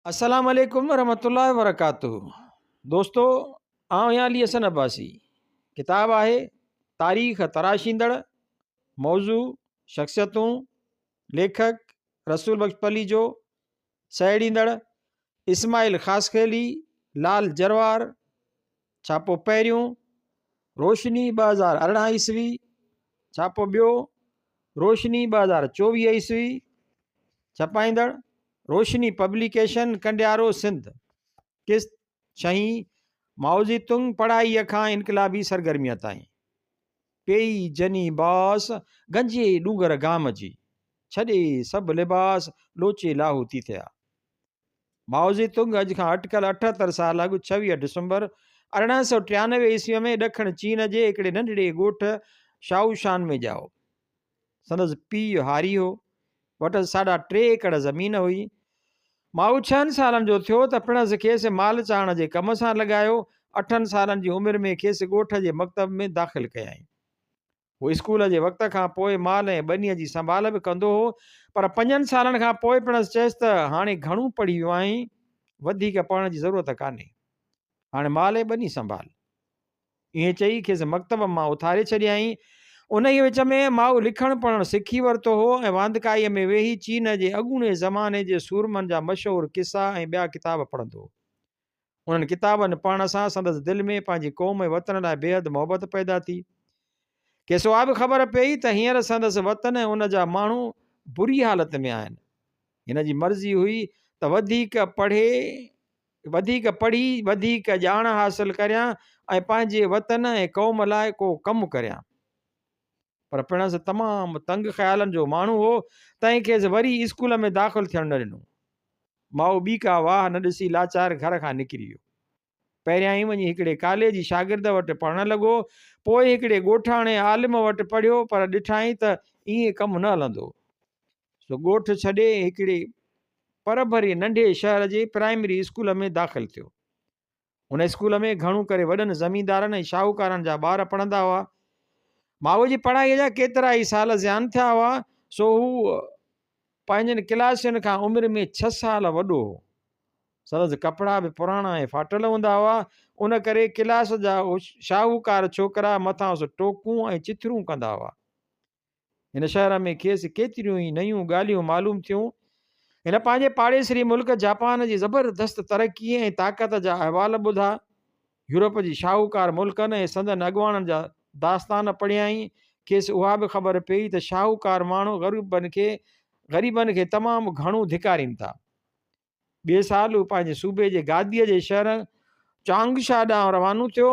السلام عليڪم ورحمة الله وبرڪاته دوستو آئون آهيان علي حسن عباسي ڪتاب آهي تاريخ تراشيندڙ موضوع شخصيتون ليکڪ رسول بخش پليجو سهيڙيندڙ اسماعيل خاصخيلي لال جروار ڇاپو پهريون روشني 2018 عيسوي ڇاپو ٻيو روشني 2024 عيسوي ڇپائيندڙ روشني پبليڪيشن ڪنڊيارو سنڌ قسط ڇهين مائوزي تنگ پڙهائيء کان انقلابي سرگرميء تائين پيئي جني باس گنجي ڏونگر گام جي ڇڏي سڀ لباس لوچي لاهوتي ٿيا. مائوزي تنگ اڄ کان اٽڪل 78 سال اڳ 26 ڊسمبر 1893 عيسويء ۾ ڏکڻ چين جي هڪڙي ننڍڙي ڳوٺ شائوشان ۾ ڄائو. سندس پيء هاري هو. وٽس ساڍا ٽي ايڪڙ زمين هئي. مائو ڇهن سالن جو ٿيو ته پڻس کيس مال چارڻ جي ڪم سان لڳايو. اٺن سالن جي عمر ۾ کيس ڳوٺ جي مڪتب ۾ داخل ڪيائين. هو اسڪول جي وقت کان پوء مال ۽ ٻنيء جي سنڀال به ڪندو هو، پر پنجن سالن کان پوء پڻس چيس ته هاڻي گهڻو پڙهي ويو آهين، وڌيڪ پڙهڻ جي ضرورت ڪانهي. هاڻي مال ۽ ٻني سنڀال. ائين چئي کيس مڪتب مان اٿاري ڇڏيائين. انهيء وچ ۾ مائو لکڻ پڙهڻ سکي ورتو هو ۽ واندڪائيء ۾ ويهي چين جي اڳوڻي زماني جي سورمن جا مشهور قصا ۽ ٻيا ڪتاب پڙهندو هو. انهن ڪتابن پڙهڻ سان سندس دل ۾ پنهنجي قوم ۽ وطن لاء بيحد محبت پيدا ٿي. کيس اها به خبر پيئي ته هينئر سندس وطن ۽ ان جا ماڻهو بري حالت ۾ آهن. هن جي مرضي هئي ته وڌيڪ پڙهي وڌيڪ پڙهي وڌيڪ ڄاڻ حاصل ڪريان ۽ پنهنجي وطن ۽ قوم لاء ڪو ڪم ڪريان. پر پڻس تمام تنگ خيالن جو ماڻهو هو، تنهن کيس وري اسڪول ۾ داخل ٿيڻ نه ڏنو. مائو ٻي ڪا واهه نه ڏسي لاچار گهر کان نڪري ويو. پهريائين وڃي هڪڙي ڪاليجي شاگرد وٽ پڙهڻ لڳو، پوء هڪڙي ڳوٺاڻي عالم وٽ پڙهيو، پر ڏٺائين ته ائين ڪم نه هلندو. سو ڳوٺ ڇڏي هڪڙي پرڀري ننڍي شهر جي پرائمري اسڪول ۾ داخل ٿيو. ان اسڪول ۾ گهڻو ڪري وڏن زميندارن ۽ شاهوڪارن جا ٻار پڙهندا هئا. مائوء جي پڙهائيء جا ڪيترائي سال زيان ٿيا هئا، سو هو پنهنجن ڪلاسين کان عمر ۾ ڇهه سال وڏو هو. سندس ڪپڙا به پراڻا ۽ ڦاٽل هوندا هئا، ان ڪري ڪلاس جا شاهوڪار ڇوڪرا مٿانئس ٽوڪون ۽ چٿرون ڪندا هئا. هن شهر ۾ کيس ڪيتريون ئي نيون ڳالهيون معلوم ٿيون. هن پنهنجي پاڙيسري ملڪ جاپان جي زبردست ترقي ۽ طاقت جا احوال ٻڌا. يورپ جي شاهوڪار ملڪن ۽ سندن اڳواڻن جا داستان پڙهيائين. کيس اها به خبر پيئي ته شاهوڪار ماڻهو غريبن کي غريبن کي تمام گهڻو ڌڪارين ٿا. ٻئي سال هو پنهنجي صوبي جي گاديء جي شهر چانگشا ڏانهن روانو ٿيو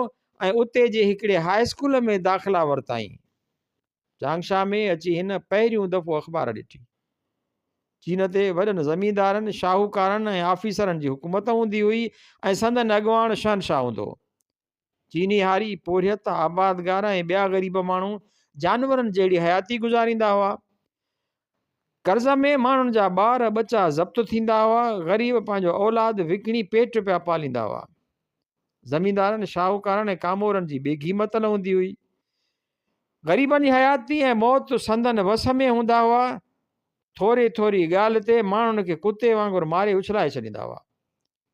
۽ اتي جي هڪڙي هاء اسڪول ۾ داخلا ورتائين. چانگشا ۾ اچي هن پهريون دفعو اخبار ڏٺي. چين تي وڏن زميندارن، شاهوڪارن ۽ آفيسرن جي حڪومت هوندي هئي ۽ سندن اڳواڻ شهنشاهه هوندو هو. چيني هاري، پورهيت، آبادگار ۽ ٻيا غريب ماڻهو جانورن جهڙي حياتي گذاريندا هئا. قرض ۾ ماڻهن جا ٻار ٻچا ضبط ٿيندا هئا. غريب پنهنجو اولاد وڪڻي پيٽ پيا پاليندا هئا. زميندارن، شاهوڪارن ۽ ڪامورن جي ٻيگهي متل هوندي هئي. غريبن جي حياتي ۽ موت سندن وس ۾ هوندا هئا. ٿوري ٿوري ڳالهه تي ماڻهن کي ڪتي وانگر ماري اڇلائي ڇڏيندا هئا.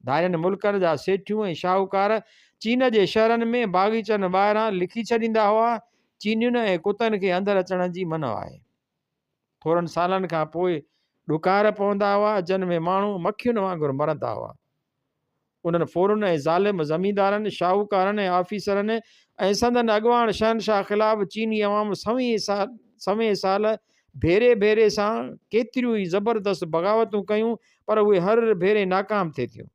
ڌارين ملڪن جا سيٺيون ۽ شاهوڪار چين جي شهرن ۾ باغيچن ٻاهران لکي ڇڏيندا هئا، چينين ۽ ڪتن کي اندر اچڻ جي منع آهي. ٿورن سالن کان پوء ڏڪار پوندا هئا، جن ۾ ماڻهو مکين وانگر مرندا هئا. انهن ڦورن ۽ ظالم زميندارن، شاهوڪارن ۽ آفيسرن ۽ سندن اڳواڻ شهنشاهه خلاف چيني عوام سوين سال ڀيري ڀيري سان ڪيتريون ئي زبردست بغاوتون ڪيون پر اهي هر ڀيري ناڪام ٿي ٿيون.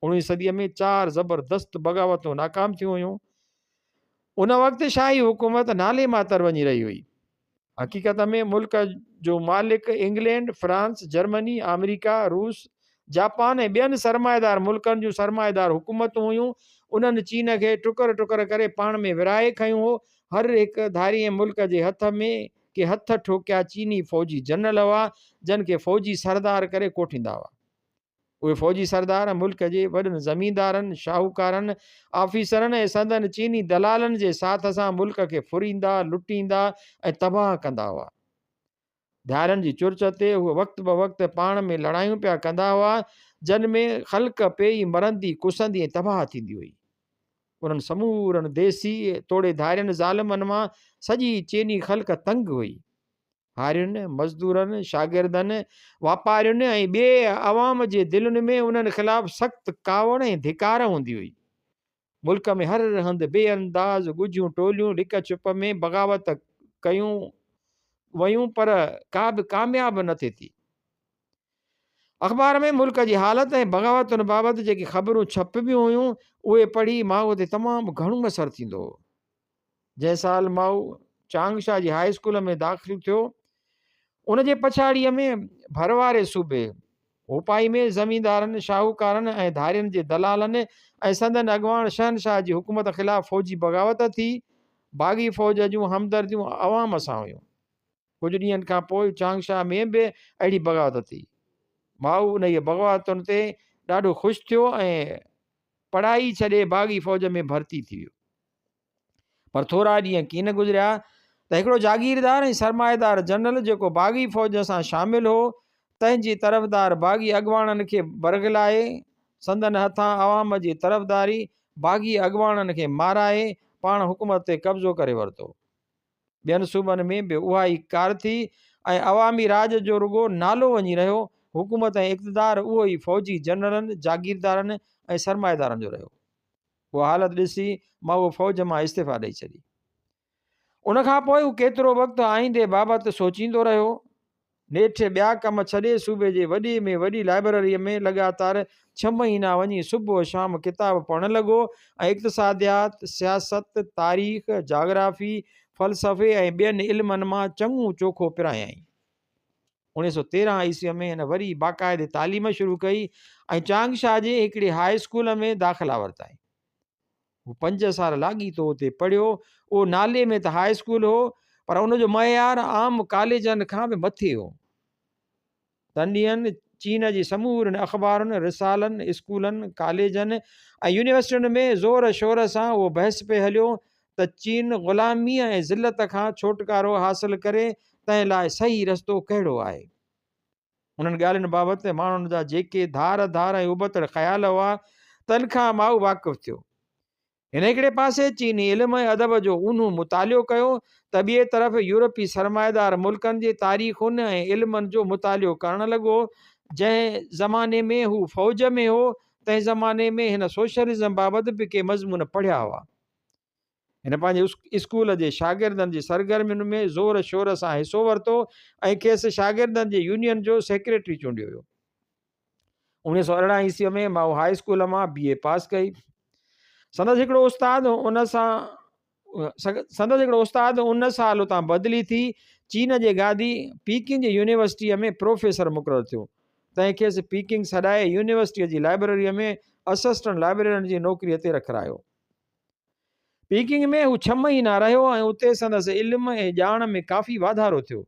اوڻويهين صديء ۾ چار زبردست بغاوتون ناڪام ٿيون هيون. ان وقت شاهي حڪومت نالي ماتر وڃي رهي هئي. حقيقت ۾ ملڪ جو مالڪ انگلينڊ، فرانس، جرمني، آمريڪا، روس، جاپان ۽ ٻين سرمائيدار ملڪن جون سرمائيدار حڪومتون هيون. انهن چين کي ٽڪر ٽڪر ڪري پاڻ ۾ ورهائي کنيو هو. هر هڪ ڌارئين ملڪ جي هٿ ۾ ڪي هٿ ٺوڪيا چيني فوجي جنرل هئا، جن کي فوجي سردار ڪري ڪوٺيندا هئا. اهي فوجي سردار ملڪ جي وڏن زميندارن، شاهوڪارن، آفيسرن ۽ سندن چيني دلالن جي ساٿ سان ملڪ کي ڦريندا، لٽيندا ۽ تباهه ڪندا هئا. ڌارين جي چرچ تي هو وقت بوقت پاڻ ۾ لڙايون پيا ڪندا هئا. جن ۾ خلق پيئي مرندي، ڪسندي ۽ تباهه ٿيندي هئي. انهن سمورن ديسي توڙي ڌارين ظالمن مان سڄي چيني خلق تنگ هئي. هارين، مزدورن، شاگردن، واپارين ۽ ٻئي عوام جي دلين ۾ انهن خلاف سخت ڪاوڙ ۽ ڌڪار هوندي هئي. ملڪ ۾ هر هنڌ بي انداز ڳجهيون ٽوليون لڪ ڇپ ۾ بغاوت ڪيون ويون پر ڪا به ڪامياب نه ٿي ٿي. اخبار ۾ ملڪ جي حالت ۽ بغاوتن بابت جيڪي خبرون ڇپبيون هيون اهي پڙهي مائوء تي تمام گهڻو اثر ٿيندو هو. جنهن سال مائو چانگشا جي هاء اسڪول ۾ داخل ٿيو ان جي پڇاڙيء ۾ ڀر واري صوبي هوپائي ۾ زميندارن، شاهوڪارن ۽ ڌارين جي دلالن ۽ سندن اڳواڻ شهنشاهه جي حڪومت خلاف فوجي بغاوت ٿي. باغي فوج جون همدرديون عوام سان هيون. ڪجهه ڏينهن کان پوء چانگشا ۾ به اهڙي بغاوت ٿي. مائو انهيء بغاوتن تي ڏاڍو خوش ٿيو ۽ پڙهائي ڇڏي باغي فوج ۾ ڀرتي ٿي ويو. پر ٿورا ڏينهن ڪين گذريا ته هڪڙو جاگيردار ۽ سرمائيدار جنرل جيڪو باغي فوج سان شامل هو، تنهن جي طرفدار باغي اڳواڻن کي برغلائي، سندن هٿان عوام جي طرفداري باغي اڳواڻن کي مارائي، پاڻ حڪومت تي قبضو ڪري ورتو. ٻين صوبن ۾ به اها ئي ڪار ٿي ۽ عوامي راڄ جو رڳو نالو وڃي رهيو، حڪومت ۽ اقتدار اهو ئي فوجي جنرلن، جاگيردارن ۽ سرمائيدارن جو رهيو. اها حالت ڏسي مائوء فوج مان استعيفا ڏئي ڇڏي. ان کان پوء هو ڪيترو وقت آئيندي بابت سوچيندو رهيو. نيٺ ٻيا ڪم ڇڏي صوبي جي وڏي ۾ وڏي لائبرريء ۾ لڳاتار ڇهه مهينا وڃي صبح شام ڪتاب پڙهڻ لڳو ۽ اقتصاديات، سياست، تاريخ، جاگرافي، فلسفي ۽ ٻين علمن مان چڱو چوکو پرايائين. 1913 عيسويء ۾ هن وري باقاعدي تعليم شروع ڪئي ۽ چانگشا جي هڪڙي هاء اسڪول ۾ داخلا ورتائين. هو پنج سال لاڳيتو اتي پڙهيو. اهو نالي ۾ ته هاء اسڪول هو، پر ان جو معيار عام ڪاليجن کان به مٿي هو. تن ڏينهن چين جي سمورين اخبارن، رسالن، اسڪولن، ڪاليجن ۽ يونيورسٽين ۾ زور شور سان اهو بحث پئي هليو ته چين غلاميء ۽ ذلت کان ڇوٽڪارو حاصل ڪري، تنهن لاء صحيح رستو ڪهڙو آهي؟ انهن ڳالهين بابت ماڻهن جا جيڪي ڌار ڌار ۽ ابتڙ خيال هئا، تن کان مائو واقف ٿيو. هن هڪڙي پاسي چيني علم ۽ ادب جو اونهون مطالعو ڪيو ته ٻئي طرف يورپي سرمائيدار ملڪن جي تاريخن ۽ علمن جو مطالعو ڪرڻ لڳو. جنهن زماني ۾ هو فوج ۾ هو، تنهن زماني ۾ هن سوشلزم بابت به ڪي مضمون پڙهيا هئا. هن پنهنجي اسڪول جي شاگردن جي سرگرمين ۾ زور شور سان حصو ورتو ۽ کيس شاگردن جي يونين جو سيڪريٽري چونڊيو ويو. 1918 عيسويء ۾ مائو هاء اسڪول مان بي اي پاس ڪئي. سندس هڪڙو استاد ان سان سندس هڪڙو استاد ان سال اتان بدلي ٿي چين جي گادي پيڪنگ جي يونيورسٽيء ۾ پروفيسر مقرر ٿيو. تنهن کيس پيڪنگ سڏائي يونيورسٽيء جي لائبريريء ۾ اسسٽنٽ لائبريرين جي نوڪريء تي رکرايو. پيڪنگ ۾ هو ڇهه مهينا رهيو ۽ اتي سندس علم ۽ ڄاڻ ۾ ڪافي واڌارو ٿيو.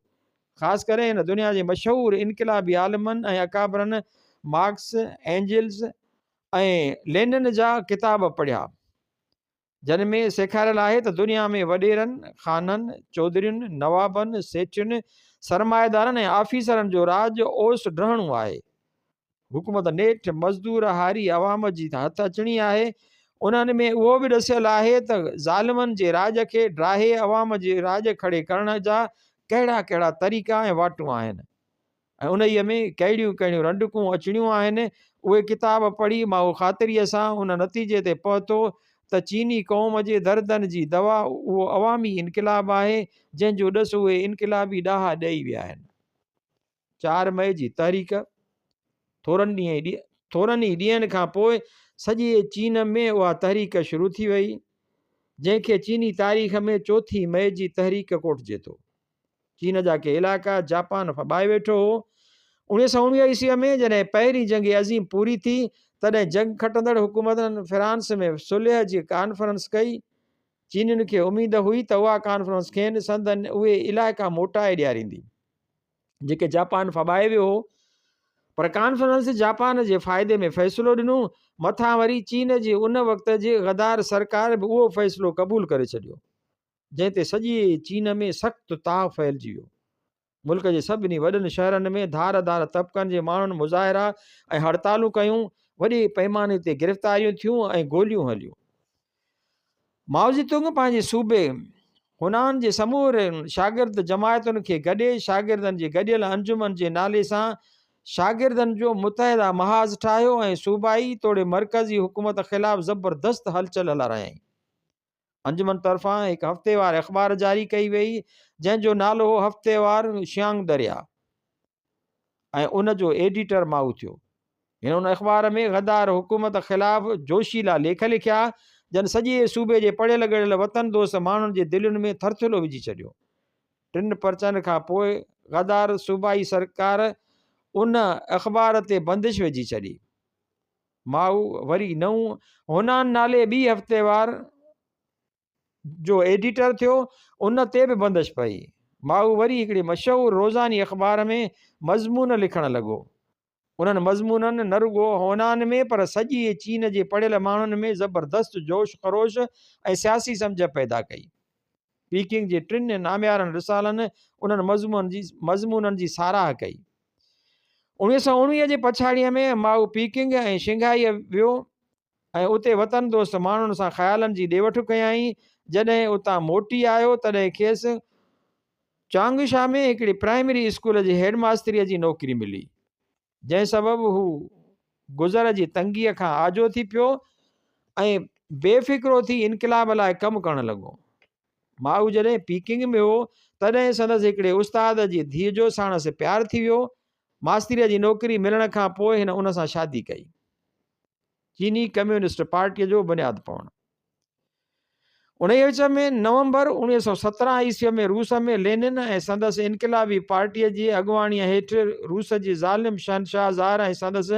خاص ڪري هن دنيا جي مشهور انقلابي عالمن ۽ اڪابرن مارڪس، اينجلز ۽ لينن جا ڪتاب پڙهيا، جن ۾ سيکاريل آهي ته دنيا ۾ وڏيرن، خانن، چوڌرين، نوابن، سيٺين، سرمائيدارن ۽ آفيسرن جو راڄ اوس ڊهڻو آهي. حڪومت نيٺ مزدور هاري عوام جي هٿ اچڻي آهي. انهن ۾ اهو به ڏسيل آهي ته ظالمن جي راڄ کي ڊاهي عوام جي راڄ کڙي ڪرڻ جا ڪهڙا ڪهڙا طريقا ۽ واٽون آهن ۽ انهيء ۾ ڪهڙيون ڪهڙيون رنڊڪون اچڻيون آهن. اهي ڪتاب پڙهي مائو خاطريء سان ان نتيجي تي پهتو ته چيني قوم جي دردن جي دوا اهو عوامي انقلاب آهي، جنهن جو ڏس اهي انقلابي ڏاها ڏئي ويا آهن. 4 مئي جي تحريڪ ٿورن ڏينهن ٿورن ئي ڏينهن کان پوء سڄي چين ۾ اها تحريڪ شروع ٿي وئي، جنهن کي چيني تاريخ ۾ چوٿين مئي جي تحريڪ ڪوٺجي ٿو. چين جا ڪي علائقا جاپان ڦٻائي ويٺو هو. 1919 عيسويء ۾ جڏهن پهرين جنگ عظيم پوري ٿي، تڏهن جنگ کٽندڙ حڪومتن فرانس ۾ صلح جي ڪانفرنس ڪئي. چينين کي اميد هئي ته اها ڪانفرنس کين سندن اهي علائقا موٽائي ڏياريندي. جيڪي جاپان ڦٻائي ويو هو پر ڪانفرنس جاپان جي فائدي ۾ فيصلو ڏنو مٿان وري چين جي ان وقت جي غدار سرڪار به اهو فيصلو قبول ڪري ڇڏيو جنهن تي سڄي چين ۾ سخت تاء ڦهلجي ويو. ملڪ جي سڀني وڏن شهرن ۾ ڌار ڌار طبقن جي ماڻهن مظاهرا ۽ هڙتالون ڪيون، وڏي پئماني تي گرفتاريون ٿيون ۽ گوليون هليون. مائوزي تنگ پنهنجي صوبي هونان جي سمورين شاگرد جماعتن کي گڏي شاگردن جي گڏيل انجمن جي نالي سان شاگردن جو متحده محاذ ٺاهيو ۽ صوبائي توڙي مرڪزي حڪومت خلاف زبردست هلچل هلارايائين. انجمن طرفان هڪ هفتيوار اخبار جاري ڪئي ويئي، جنهن جو نالو هو هفتيوار شيانگ دريا ۽ ان جو ايڊيٽر مائو ٿيو. هن ان اخبار ۾ غدار حڪومت خلاف جوشيلا ليک لکيا، جن سڄي صوبي جي پڙهيل ڳڙهيل وطن دوست ماڻهن جي دلين ۾ ٿرٿلو وجهي ڇڏيو. ٽن پرچن کان پوء غدار صوبائي سرڪار ان اخبار تي بندش وجهي ڇڏي. مائو وري نئون هونان نالي ٻي هفتيوار جو ايڊيٽر ٿيو، ان تي به بندش پئي. مائو وري هڪڙي مشهور روزاني اخبار ۾ مضمون لکڻ لڳو. انهن مضمونن نه رڳو هونان ۾ پر سڄي چين جي پڙهيل ماڻهن ۾ زبردست جوش خروش ۽ سياسي سمجهه پيدا ڪئي. پيڪنگ جي ٽن ناميارن رسالن انهن مضمونن جي ساراهه ڪئي. 1919 جي پڇاڙيء ۾ مائو پيڪنگ ۽ شنگهائيء ويو ۽ اتي وطن دوست ماڻهن سان خيالن جي ڏي وٺ ڪيائين. جڏهن اتان موٽي آيو، تڏهن کيس چانگشا ۾ هڪڙي پرائمري اسڪول جي هيڊ ماستريء جي نوڪري ملي، جنهن سبب هو گذر جي تنگيء کان آجو ٿي پيو ۽ بي فڪرو ٿي انقلاب لاء ڪم ڪرڻ لڳو. مائو جڏهن پيڪنگ ۾ هو، تڏهن سندس هڪڙي استاد جي ڌيء جو ساڻس پيار ٿي ويو. ماستريء جي نوڪري ملڻ کان پوء هن ان سان شادي ڪئي. چيني ڪميونسٽ پارٽيء جو بنياد پوڻ. انهيء وچ ۾ نومبر 1917 عيسويء ۾ روس ۾ لينن ۽ سندس انقلابي پارٽيء جي اڳواڻيء هيٺ روس جي ظالم شهنشاهه زار ۽ سندس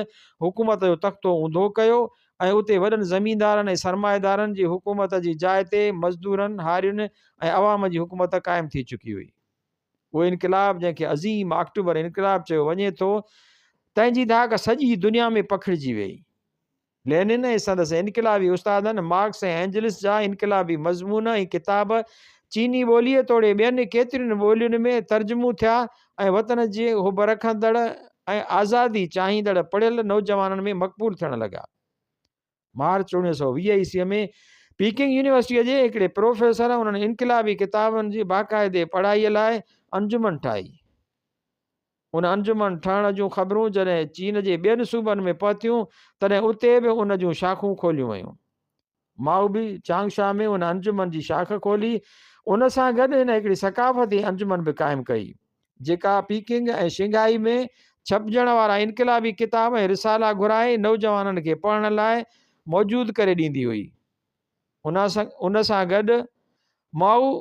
حڪومت جو تختو اونڌو ڪيو ۽ اتي وڏن زميندارن ۽ سرمائيدارن جي حڪومت جي جاء تي مزدورن، هارين ۽ عوام جي حڪومت قائم ٿي چڪي هئي. اهو انقلاب جنهن کي عظيم آڪٽوبر انقلاب چيو وڃي ٿو، تنهن جي ڌاڪ سڄي دنيا ۾ پکڙجي ويئي. لينن ۽ سندس انقلابي استادن مارڪس ۽ اينجلس جا انقلابي مضمون ۽ ڪتاب چيني ٻوليء توڙي ٻين ڪيترين ٻولين ۾ ترجمو ٿيا ۽ وطن جي حب رکندڙ ۽ آزادي چاهيندڙ پڙهيل نوجوانن ۾ مقبول ٿيڻ لڳا. مارچ 1920 عيسويء ۾ پيڪنگ يونيورسٽيء جي هڪڙي پروفيسر انهن انقلابي ڪتابن جي باقاعدي پڙهائيء لاء انجمن ٺاهي. ان انجمن ٺهڻ جون خبرون جڏهن چين جي ٻين صوبن ۾ پهتيون، تڏهن اتي به ان جون شاخون کوليون ويون. مائو به چانگشا ۾ ان انجمن جي شاخ کولي. ان سان گڏ هن هڪڙي ثقافتي انجمن به قائم ڪئي، جيڪا پيڪنگ ۽ شنگهائي ۾ ڇپجڻ وارا انقلابي ڪتاب ۽ رسالا گهرائي نوجوانن کي پڙهڻ لاء موجود ڪري ڏيندي هئي. ان سان گڏ مائو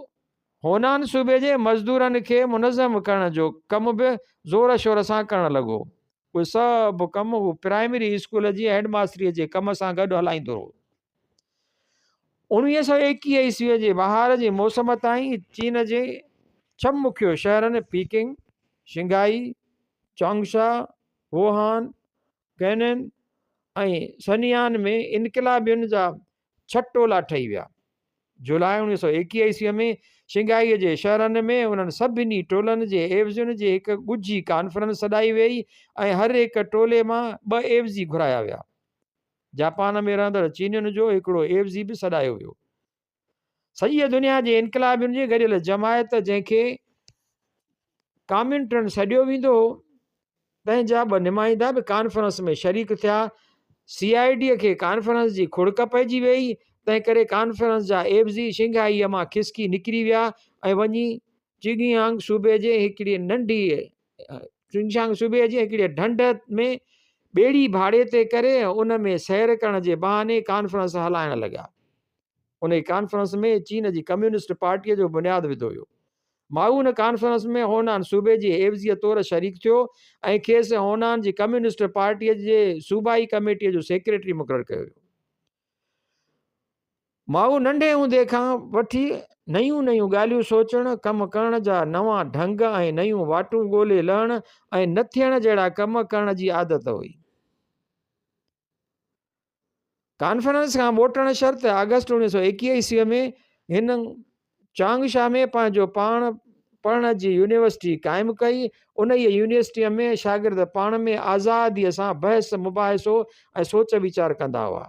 هونان صوبي جي مزدورن کي منظم ڪرڻ جو ڪم به زور شور سان ڪرڻ لڳو. اهي سڀ ڪم هو پرائمري اسڪول جي هيڊ ماستريء جي ڪم سان گڏ هلائيندو هو. 1921 عيسويء جي بهار جي موسم تائين چين جي ڇهه مکيه شهرن Peking, Shanghai, Changsha, Wuhan, Canton ۽ سنيان ۾ انقلابين جا ڇهه ٽولا ٺهي ويا. جولاء 1921 عيسويء ۾ شنگهائيء جي شهرن ۾ انهن سڀني ٽولن جي عيوضين جي هڪ ڳجهي ڪانفرنس سڏائي ويئي ۽ هر هڪ ٽولي مان ٻه عيوضي گهرايا ويا. جاپان ۾ رهندڙ چينين جو هڪڙو عيوضي به سڏايو ويو. سڄيء دنيا جي انقلابين جي گڏيل جماعت جنهن کي ڪاميونٽرن سڏيو ويندو هو، تنهن جا ٻه نمائندا به ڪانفرنس ۾ شريڪ ٿيا. سي I D کي ڪانفرنس جي کڙڪ پئجي ويئي، تنهن ڪري ڪانفرنس جا عيوضي شنگهائيء مان کسڪي نڪري ويا ۽ وڃي چگيانگ صوبي جي هڪڙي ننڍي چنگشانگ صوبي جي هڪڙي ڍنڍ ۾ ٻيڙي ڀاڙي تي ڪري ان ۾ سير ڪرڻ جي بهاني ڪانفرنس هلائڻ لڳا. انهيء ڪانفرنس ۾ چين جي ڪميونسٽ پارٽيء جو بنياد وڌو ويو. مائو ان ڪانفرنس ۾ هونان صوبي جي عيوضيء طور شريڪ ٿيو ۽ کيس هونان جي ڪميونسٽ پارٽيء جي صوبائي ڪميٽيء جو سيڪريٽري مقرر ڪيو ويو. مائو ننڍي هوندي کان وٺي نيون نيون ڳالهيون سوچڻ، ڪم ڪرڻ جا نوان ڍنگ ۽ نيون واٽون ڳولي لهڻ ۽ نه ٿيڻ جهڙا ڪم ڪرڻ جي عادت هئي. ڪانفرنس کان موٽڻ شرط آگسٽ 1921 عيسويء ۾ هن چانگشا ۾ پنهنجو پاڻ پڙهڻ جي يونيورسٽي قائم ڪئي. انهيء يونيورسٽيء ۾ شاگرد پاڻ ۾ آزاديء سان بحث مباحثو ۽ سوچ ويچار ڪندا هئا.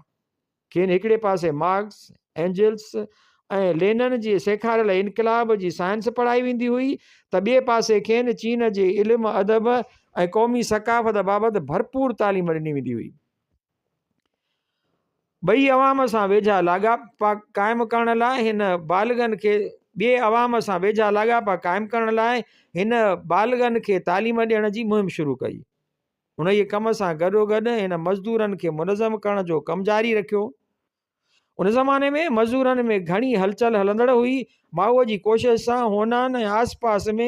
کين هڪڙي پاسي مارڪس، اينجلس ۽ لينن جي سيکاريل انقلاب جي سائنس پڙهائي ويندي هئي ته ٻئي پاسي کين چين جي علم ادب ۽ قومي ثقافت بابت ڀرپور تعليم ڏني ويندي هئي. ٻئي عوام سان ويجها لاڳاپا قائم ڪرڻ لاء هن بالغن کي ٻئي عوام سان ويجها لاڳاپا قائم ڪرڻ لاء هن بالغن کي تعليم ڏيڻ جي مهم شروع ڪئي. انهيء ڪم سان گڏوگڏ هن مزدورن کي منظم ڪرڻ جو ڪم جاري رکيو. ان زماني ۾ مزورن ۾ گهڻي هلچل هلندڙ هئي. مائوء جي ڪوشش سان هونان ۽ آس پاس ۾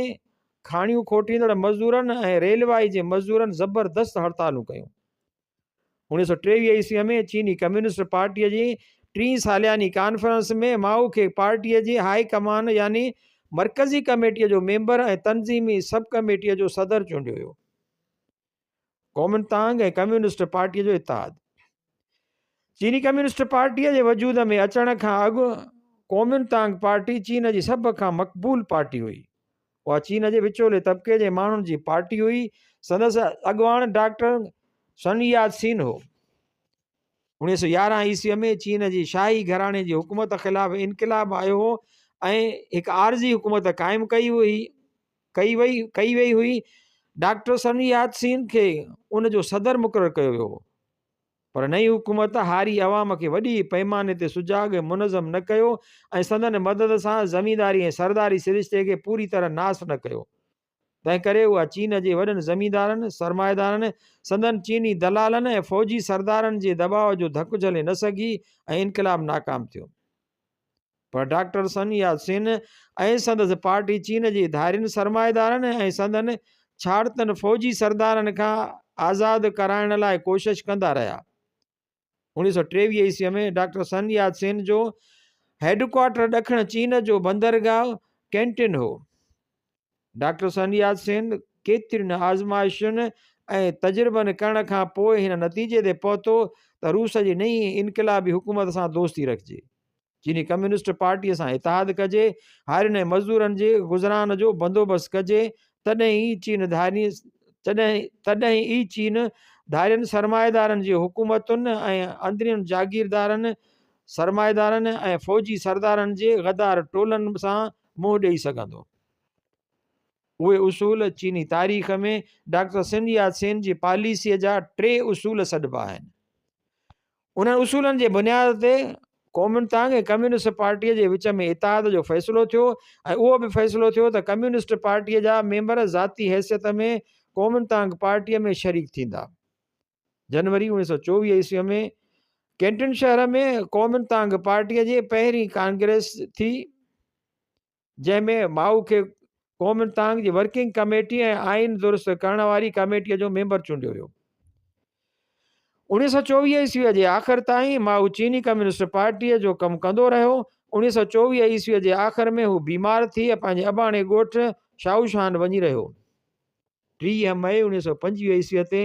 کاڻيون کوٽيندڙ مزدورن ۽ ريلوائي جي مزدورن زبردست هڙتالون ڪيون. 1923 عيسويء ۾ چيني ڪميونسٽ پارٽيء جي ٽين سالياني ڪانفرنس ۾ مائو کي پارٽيء جي هائي ڪمان يعني مرڪزي ڪميٽيء جو ميمبر ۽ تنظيمي سب ڪميٽيء جو صدر چونڊيو ويو. ڪومنتانگ ۽ ڪميونسٽ پارٽيء جو اتحاد. چيني ڪميونسٽ پارٽيء جي وجود ۾ اچڻ کان اڳ ڪومنتانگ پارٽي چين جي سڀ کان مقبول پارٽي هئي. اها چين جي وچولي طبقي جي ماڻهن جي پارٽي هئي. سندس اڳواڻ ڊاڪٽر سن يات سين هو. 1911 عيسويء ۾ چين جي شاهي گهراڻي جي حڪومت خلاف انقلاب آيو هو ۽ هڪ عارضي حڪومت قائم ڪئي هئي. ڪئي وئي ڪئي وئي هئي. ڊاڪٽر سن يات سين کي ان جو صدر مقرر ڪيو ويو هو. پر نئين حڪومت هاري عوام کي وڏي پئماني تي سجاڳ ۽ منظم نه ڪيو ۽ سندن مدد سان زمينداري ۽ سرداري سرشتي کي پوري طرح ناس نه ڪيو. تنهنڪري اها چين جي وڏن زميندارن، سرمائيدارن، سندن چيني دلالن ۽ فوجي سردارن جي دٻاء جو ڌڪ جهلي نه سگهي ۽ انقلاب ناڪام ٿيو. پر ڊاڪٽر سن يات سين ۽ سندس پارٽي چين جي ڌارين سرمائيدارن ۽ سندن ڇاڙتن فوجي سردارن کان آزاد ڪرائڻ لاء ڪوشش ڪندا رهيا. 1923 عيسويء ۾ ڊاڪٽر سن يات سين جو هيڊ ڪوارٽر ڏکڻ چين جو بندرگاهه ڪينٽن هو. ڊاڪٽر سن يات سين ڪيترين آزمائشن ۽ تجربن ڪرڻ کان پوء هن نتيجي تي پهتو ته روس جي نئين انقلابي حڪومت سان دوستي رکجي، چيني ڪميونسٽ پارٽيء سان اتحاد ڪجي، هارين ۽ مزدورن جي گذران جو بندوبست ڪجي، تڏهن ئي چين ڌارين تڏهن ئي چين ڌارين سرمائيدارن جي حڪومتن ۽ اندرين جاگيردارن، سرمائيدارن ۽ فوجي سردارن جي غدار ٽولن سان منهن ڏيئي سگهندو. اهي اصول چيني تاريخ ۾ ڊاڪٽر سن يات سين جي پاليسيء جا ٽي اصول سڏبا آهن. انهن اصولن جي بنياد تي ڪومنتانگ ۽ ڪميونسٽ پارٽيء جي وچ ۾ اتحاد جو فيصلو ٿيو ۽ اهو به فيصلو ٿيو ته ڪميونسٽ پارٽيء جا ميمبر ذاتي حيثيت ۾ ڪومنتانگ پارٽيء ۾ شريڪ ٿيندا. جنوري 1924 عيسويء ۾ ڪينٽن شهر ۾ ڪومنتانگ پارٽيء جي پهرين ڪانگريس ٿي، جنهن ۾ مائو کي ڪومنتانگ جي ورڪنگ ڪميٽي ۽ آئين درست ڪرڻ واري ڪميٽيء جو ميمبر چونڊيو ويو. 1924 عيسويء جي آخر تائين مائو چيني ڪميونسٽ پارٽيء جو ڪم ڪندو رهيو. 1924 عيسويء جي آخر ۾ هو بيمار ٿي پنهنجي اباڻي ڳوٺ شائوشان وڃي رهيو. 30 مئي 1925 عيسويء تي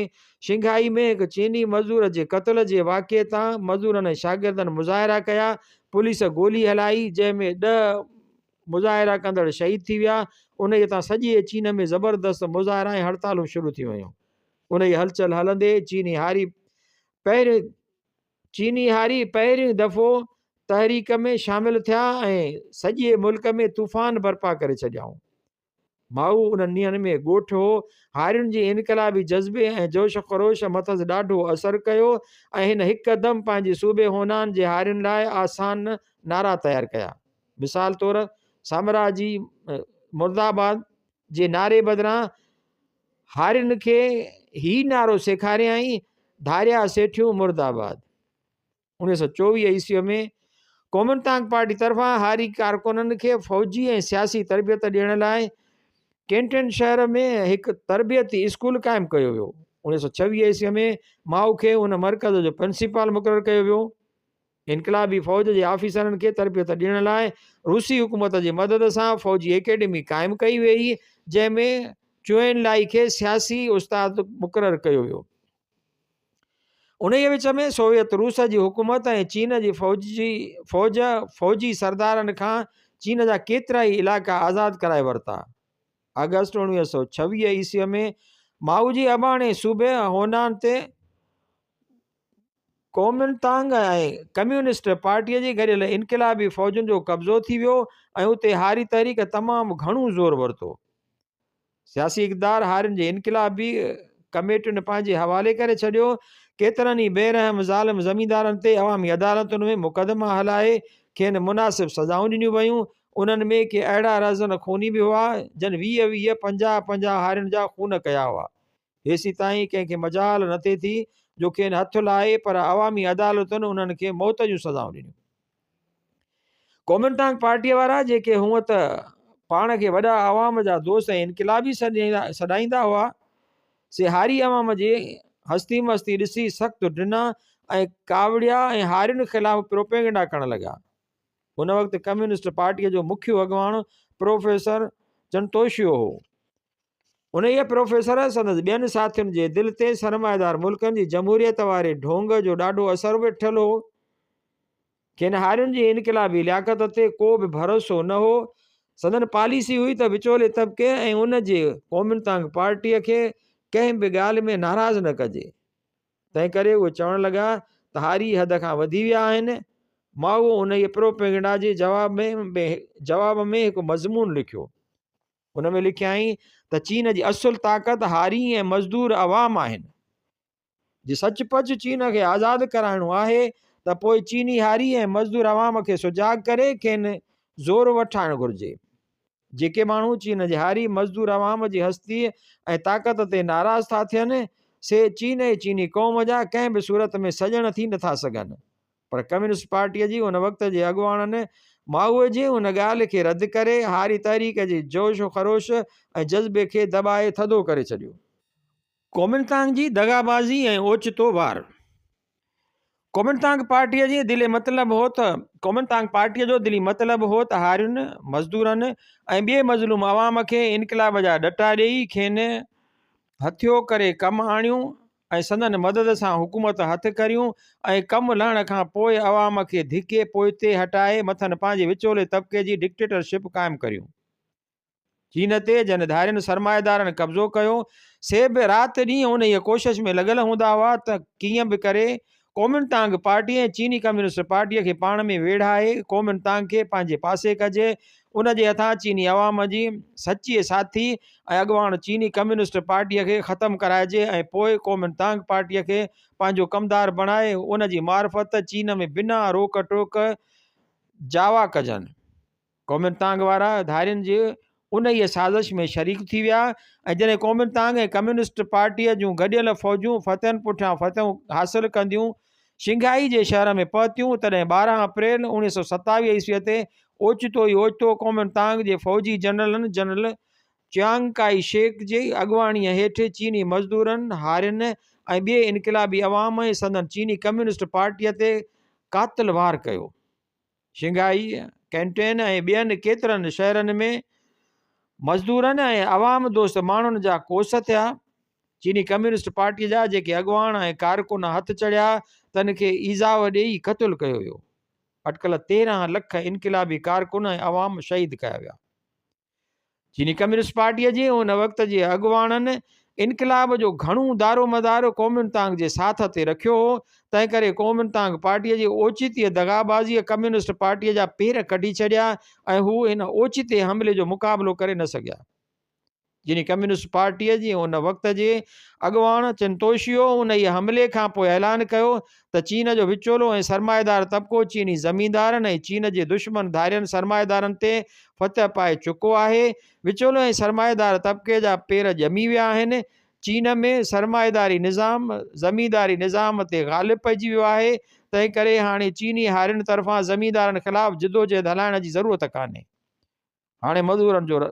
شنگهائي ۾ هڪ چيني مزدور جي قتل جي واقعي تان مزدورن ۽ شاگردن مظاهرا ڪيا، پوليس گولي هلائي، جنهن ۾ ڏهه مظاهرا ڪندڙ شهيد ٿي ويا، انهيء تان سڄي چين ۾ زبردست مظاهرا ۽ هڙتالون شروع ٿي ويون. انهيء هلچل هلندي چيني هاري پهرين چيني هاري پهريون دفعو تحريڪ ۾ شامل ٿيا ۽ سڄي ملڪ ۾ طوفان برپا ڪري ڇڏيائون. مائو انهن ڏينهن ۾ ڳوٺ هو. هارين جي انقلابي جذبي ۽ جوش خروش مٿس ڏاڍو اثر ڪيو ۽ هن هڪدم پنهنجي صوبي هونان جي هارين لاء آسان نعرا تيار ڪيا. مثال طور سامراجي مردآباد جي نعري بدران هارين کي هي نعرو سيکاريائين، ڌاريا سيٺيون مردآباد. 1924 عيسويء ۾ ڪومنتانگ پارٽي طرفان هاري ڪارڪنن کي فوجي ۽ سياسي تربيت ڏيڻ لاء ڪينٽن شهر ۾ هڪ تربيتي اسڪول قائم ڪيو ويو. 1926 عيسويء ۾ مائو کي ان مرڪز جو پرنسپال مقرر ڪيو ويو. انقلابي فوج جي آفيسرن کي تربيت ڏيڻ لاء روسي حڪومت جي مدد سان فوجي اڪيڊمي قائم ڪئي ويئي، جنهن ۾ چوئن لائي کي سياسي استاد مقرر ڪيو ويو. انهيء وچ ۾ سوويت روس جي حڪومت ۽ چين جي فوج فوجي سردارن کان چين جا ڪيترائي علائقا آزاد ڪرائي ورتا. آگسٽ 1926 عيسويء ۾ مائو جي اباڻي صوبي هونان تي ڪومنتانگ ۽ ڪميونسٽ پارٽيء جي گڏيل انقلابي فوجن جو قبضو ٿي ويو ۽ اتي هاري تحريڪ تمام گهڻو زور ورتو. سياسي اقتدار هارين جي انقلابي ڪميٽين پنهنجي حوالي ڪري ڇڏيو. ڪيترن ئي بي رحم ظالم زميندارن تي عوامي عدالتن ۾ مقدما هلائي کين مناسب سزائون ڏنيون ويون. انهن ۾ ڪي اهڙا رهزن خوني به هئا، جن 20 20، 50 50 هارين جا خون ڪيا هئا. هيسيتائين ڪنهن کي مجال نٿي ٿي جو کين هٿ لائي، پر عوامي عدالتن انهن کي موت جون سزائون ڏنيون. ڪومنٽانگ پارٽيء وارا جيڪي هونء ته پاڻ کي وڏا عوام جا دوست ۽ انقلابي سڏائيندا هئا، سي هاري عوام جي هستي مستي ڏسي سخت ڊنا ۽ ڪاوڙيا ۽ هارين خلاف پروپيگنڊا ڪرڻ لڳا. ان وقت ڪميونسٽ پارٽيء جو مکيو اڳواڻ پروفيسر چنتوشيو هو. انهيء پروفيسر سندس ٻين ساٿين جي دل تي سرمائيدار ملڪن جي جمهوريت واري ڍونگ جو ڏاڍو اثر ويٺل هو. کين هارين جي انقلابي لياقت تي ڪو به ڀروسو نه هو. سندن پاليسي هئي ته وچولي طبقي ۽ ان جي ڪومنتانگ پارٽيء کي ڪنهن به ڳالهه ۾ ناراض نه ڪجي. تنهنڪري اهي چوڻ لڳا ته هاري حد کان وڌي ويا آهن. مائوء انهيء پروپيگنڊا جي جواب ۾ هڪ مضمون لکيو. ان ۾ لکيائين ته چين جي اصل طاقت هاري ۽ مزدور عوام آهن. جي سچ پچ چين کي آزاد ڪرائڻو آهي ته پوء چيني هاري ۽ مزدور عوام کي سجاڳ ڪري کين زور وٺائڻ گهرجي. جيڪي ماڻهو چين جي هاري مزدور عوام جي هستيء ۽ طاقت تي ناراض ٿا ٿين، سي چين ۽ چيني قوم جا ڪنهن به صورت ۾ سڄڻ ٿي نٿا سگهن. پر ڪميونسٽ پارٽيء جي ان وقت جي اڳواڻن مائوء جي ان ڳالهه کي رد ڪري هاري تحريڪ جي جوش و خروش ۽ جذبي کي دٻائي ٿڌو ڪري ڇڏيو. ڪومنتانگ جي دغابازي ۽ اوچتو وار. ڪومنتانگ پارٽيء جي دلي مطلب هو ته ڪومنتانگ پارٽيء جو دلي مطلب هو ته هارين، مزدورن ۽ ٻئي مظلوم عوام کي انقلاب جا ڏٽا ڏيئي کين هٿيو ڪري ڪم آڻيون ۽ سندن مدد سان حڪومت هٿ ڪريون ۽ ڪم لهڻ کان پوء عوام کي ڌڪي پوئتي هٽائي مٿن پنهنجي وچولي طبقي جي ڊڪٽيٽرشپ قائم ڪريون. چين تي جن ڌارين سرمائيدارن قبضو ڪيو، سي به رات ڏينهن انهيء ڪوشش ۾ لڳل هوندا هئا ته ڪيئن به ڪري ڪومنتانگ پارٽي ۽ چيني ڪميونسٽ پارٽيء کي پاڻ ۾ ويڙهائي ڪومنتانگ کي پنهنجي پاسي ڪجي، ان جي هٿان چيني عوام جي سچي ساٿي ۽ اڳواڻ چيني ڪميونسٽ پارٽيء کي ختم ڪرائجي ۽ پوء ڪومنتانگ پارٽيء کي پنهنجو ڪمدار بڻائي ان جي معرفت چين ۾ بنا روڪ ٽوڪ جاوا ڪجن. ڪومنتانگ وارا ڌارين جي انهيء سازش ۾ شريڪ ٿي ويا ۽ جڏهن ڪومنتانگ ۽ ڪميونسٽ پارٽيء جون گڏيل فوجون فتحن پٺيان فتحون حاصل ڪنديون شنگهائي جي شهر ۾ پهتيون، تڏهن 12 اپريل 1927 عيسويء تي اوچتو ئي اوچتو ڪومنتانگ جي فوجي جنرلن جنرل چيانگ ڪائي شيڪ جي اڳواڻيء هيٺ چيني مزدورن، هارين ۽ ٻئي انقلابي عوام ۽ سندن چيني ڪميونسٽ پارٽيء تي قاتل وار ڪيو. شنگهائي، ڪينٽين ۽ ٻين ڪيترن شهرن ۾ مزدورن ۽ عوام دوست ماڻهن جا ڪوس ٿيا. چيني ڪميونسٽ پارٽيء جا جيڪي اڳواڻ ۽ ڪارڪن هٿ چڙهيا، تن کي ايذاء ڏيئي قتل ڪيو ويو. اٽڪل 13 لک انقلابي ڪارڪن ۽ عوام شهيد ڪيا ويا. چيني ڪميونسٽ پارٽيء جي ان وقت جي اڳواڻن انقلاب جو گهڻو دارومدار ڪومنتانگ جي ساٿ تي رکيو هو، تنهنڪري ڪومنتانگ پارٽيء جي اوچتيء دغابازيء ڪميونسٽ پارٽيء جا پير ڪڍي ڇڏيا ۽ هو ان اوچتي حملي جو مقابلو ڪري نه سگهيا. چيني ڪميونسٽ پارٽيء جي ان وقت جي اڳواڻ چن توشيو انهيء حملي کان پوء اعلان ڪيو ته چين جو وچولو ۽ سرمائيدار طبقو چيني زميندارن ۽ چين جي دشمن ڌارين سرمائيدارن تي فتح پائي چڪو آهي. وچولي ۽ سرمائيدار طبقي جا پير ڄمي ويا آهن. چين ۾ سرمائيداري نظام زمينداري نظام تي غالب پئجي ويو آهي، تنهنڪري هاڻي چيني هارين طرفان زميندارن خلاف جدوجهد هلائڻ جي ضرورت ڪانهي. هاڻي مزورن جو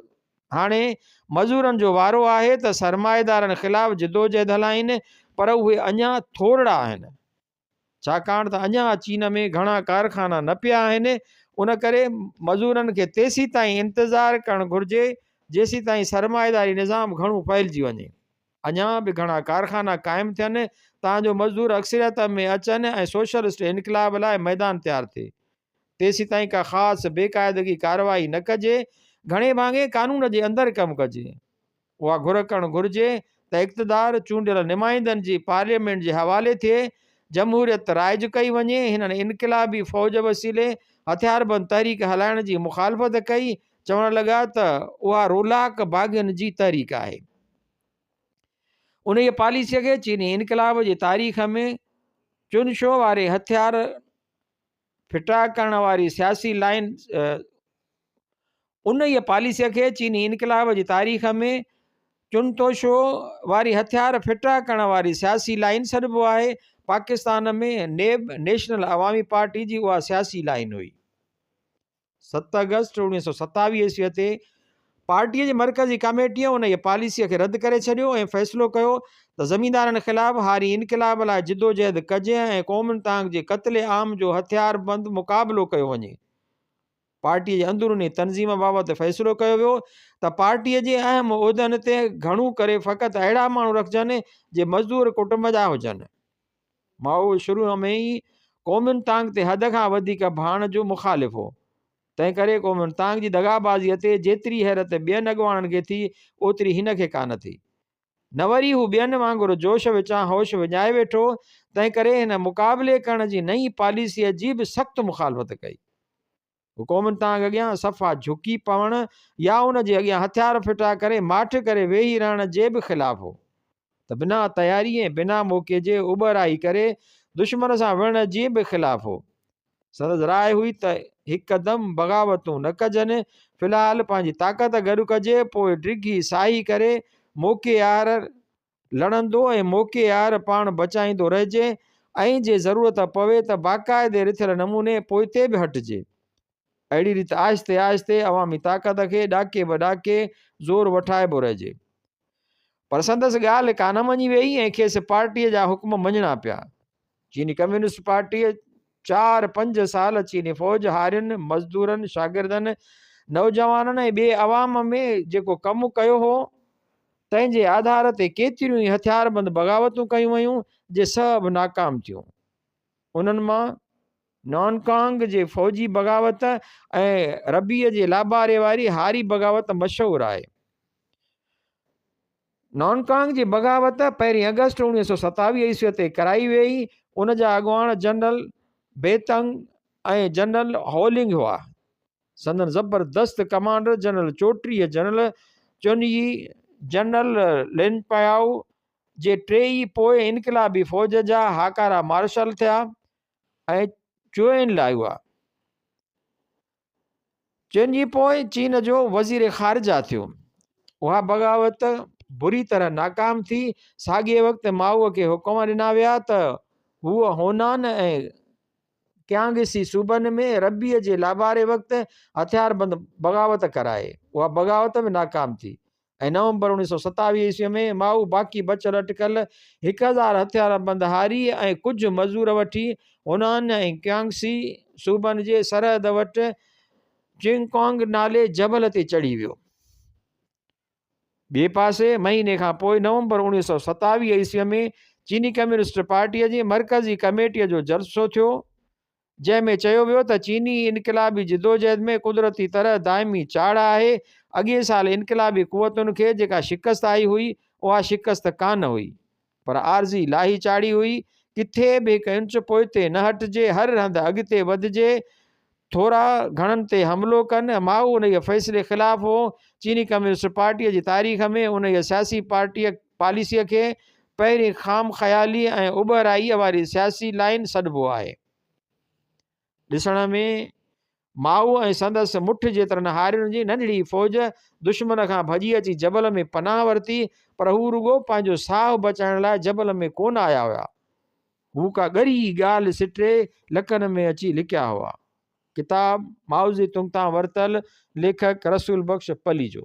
هاڻي مزورن جو وارو آهي ته سرمائيدارن خلاف جدوجهد هلائين پر اهي اڃا ٿورڙا آهن ڇاڪاڻ ته اڃا چين ۾ گهڻا ڪارخانا نه پيا آهن ان ڪري مزورن کي تيسيتائين انتظار ڪرڻ گهرجي جيسيتائين سرمائيداري نظام گهڻو ڦهلجي وڃي اڃا به گهڻا ڪارخانا قائم ٿين تان جو مزدور اڪثريت ۾ اچن ۽ سوشلسٽ انقلاب لاء ميدان تيار ٿئي تيسيتائين ڪا خاص بي قاعدگي ڪارروائي نه ڪجي. گهڻي ڀاڱي قانون جي اندر ڪم ڪجي. اها گهر ڪرڻ گهرجي ته اقتدار چونڊيل نمائندن جي پارليامينٽ جي حوالي ٿئي، جمهوريت رائج ڪئي وڃي. هنن انقلابي فوج وسيلي هٿياربند تحريڪ هلائڻ جي مخالفت ڪئي، چوڻ لڳا ته اها رولاڪ باغين جي تحريڪ آهي. انهيء پاليسيء کي چيني انقلاب جي تاريخ ۾ چن شو واري هٿيار ڦٽا ڪرڻ واري سياسي لائين انهيء پاليسيء کي چيني انقلاب جي تاريخ ۾ چن توشو واري هٿيار ڦٽا ڪرڻ واري سياسي لائين سڏبو آهي. پاڪستان ۾ نيب، نيشنل عوامي پارٽي، جي اها سياسي لائين هئي. 7 آگسٽ 1927 عيسويء تي پارٽيء جي مرڪزي ڪاميٽيء انهيء پاليسيء کي رد ڪري ڇڏيو ۽ فيصلو ڪيو ته زميندارن خلاف هاري انقلاب لاء جدوجهد ڪجي ۽ ڪومنتانگ جي قتل عام جو هٿياربند مقابلو ڪيو وڃي. پارٽيء جي اندروني تنظيم بابت فيصلو ڪيو ويو ته پارٽيء جي اهم عهدن تي گهڻو ڪري فقط اهڙا ماڻهو رکجن جي مزدور ڪٽنب جا هجن. مائو شروع ۾ ئي ڪومنتانگ تي حد کان وڌيڪ ڀاڻ جو مخالف هو. تنهنڪري ڪومنتانگ جي دغابازيء تي جيتري حيرت ٻين اڳواڻن کي ٿي، اوتري هن کي ڪانه ٿي. نه وري هو ٻين وانگر جوش وچان هوش وڃائي ويٺو، تنهنڪري هن مقابلي ڪرڻ جي نئين پاليسيء جي به سخت مخالفت ڪئي. هو ڪومنتانگ اڳيان صفا جهڪي پوڻ يا ان جي اڳيان هٿيار ڦٽا ڪري ماٺ ڪري ويهي رهڻ جي به خلاف هو ته بنا تياري ۽ بنا موقعي جي اٻهرائي ڪري دشمن سان وڙهڻ جي به خلاف هو. سندس راء هئي ته هڪدم بغاوتون نه ڪجن، في الحال پنهنجي طاقت گڏ ڪجي، پوء ڊگهي ساهي ڪري موقعي آهر لڙندو ۽ موقعي آهر پاڻ بچائيندو رهجي ۽ جي ضرورت پوي ته باقاعدي رٿيل نموني پوئتي به هٽجي. اهڙي ريت آهستي آهستي عوامي طاقت کي ڏاڪي به ڏاڪي زور وٺائبو رهجي. پر سندس ڳالهه ڪانه مڃي ويئي ۽ کيس پارٽيء جا حڪم مڃڻا پيا. چيني ڪميونسٽ پارٽيء چار پنج سال چيني فوج هارين، مزدورن، شاگردن، نوجوانن ۽ ٻئي عوام ۾ جيڪو ڪم ڪيو هو، تنهن جي آڌار تي ڪيتريون ئي هٿياربند بغاوتون ڪيون ويون، جي سڀ ناڪام ٿيون. انهن مان نانڪانگ جي فوجي بغاوت ۽ ربيع جي لاباري واري هاري بغاوت مشهور آهي. نانڪانگ جي بغاوت پهرين آگسٽ 1927 عيسويء تي ڪرائي ويئي. ان جا اڳواڻ جنرل بيتنگ ۽ جنرل هولنگ هئا. سندن زبردست ڪمانڊر جنرل چوٽيهه جنرل چن يي، جنرل لين پيائو جي ٽيئي پوء انقلابي فوج جا هاڪارا مارشل ٿيا ۽ چوئن لاء هئا. چن يي پوء چين جو وزير خارجه ٿيو. اها بغاوت بري طرح ناڪام ٿي. ساڳئي وقت مائوء کي حڪم ڏنا ويا ته هو هونان ۽ ڪيانگسي صوبن ۾ ربيع جي لاباري وقت هٿياربند بغاوت ڪرائي. اها بغاوت به ناڪام ٿي ۽ نومبر 1927 عيسويء ۾ مائو باقي بچيل اٽڪل 1000 هٿياربند هاري ۽ ڪجهه مزور وٺي هونان ۽ ڪيانگسي صوبن جي سرحد وٽ چنگڪانگ نالي جبل تي چڙهي ويو. ٻئي پاسي مهيني کان پوء نومبر 1927 عيسويء ۾ چيني ڪميونسٽ پارٽيء جي مرڪزي ڪميٽيء جو جلسو ٿيو، جنهن ۾ چيو ويو ته چيني انقلابي جدوجهد ۾ قدرتي طرح دائمي چاڙهه آهي، اڳئين سال انقلابي قوتن کي جيڪا شڪست آئي هئي، اها شڪست ڪانه هئي، پر عارضي لاهي چاڙهي هئي، ڪٿي به هڪ انچ پوئتي نه هٽجي، هر هنڌ اڳتي وڌجي، ٿورا گهڻن تي حملو ڪن. مائو انهيء فيصلي خلاف هو. چيني ڪميونسٽ پارٽيء جي تاريخ ۾ انهيء سياسي پارٽيء پاليسيء کي پهرين خام خيالي ۽ اٻهرائيء واري سياسي لائين سڏبو آهي. ڏسڻ ۾ مائو ۽ سندس مٺ جيترن هارين جي ننڍڙي فوج دشمن کان ڀڄي اچي جبل ۾ پناهه ورتي، پر هو رڳو پنهنجو ساهه بچائڻ لاء جبل ۾ ڪونه آيا هيا. هو ڪا ڳري ڳالهه سٽي لڪن ۾ اچي لڪيا هئا. ڪتاب مائوزي تنگ تان ورتل، ليکڪ رسول بخش پليجو.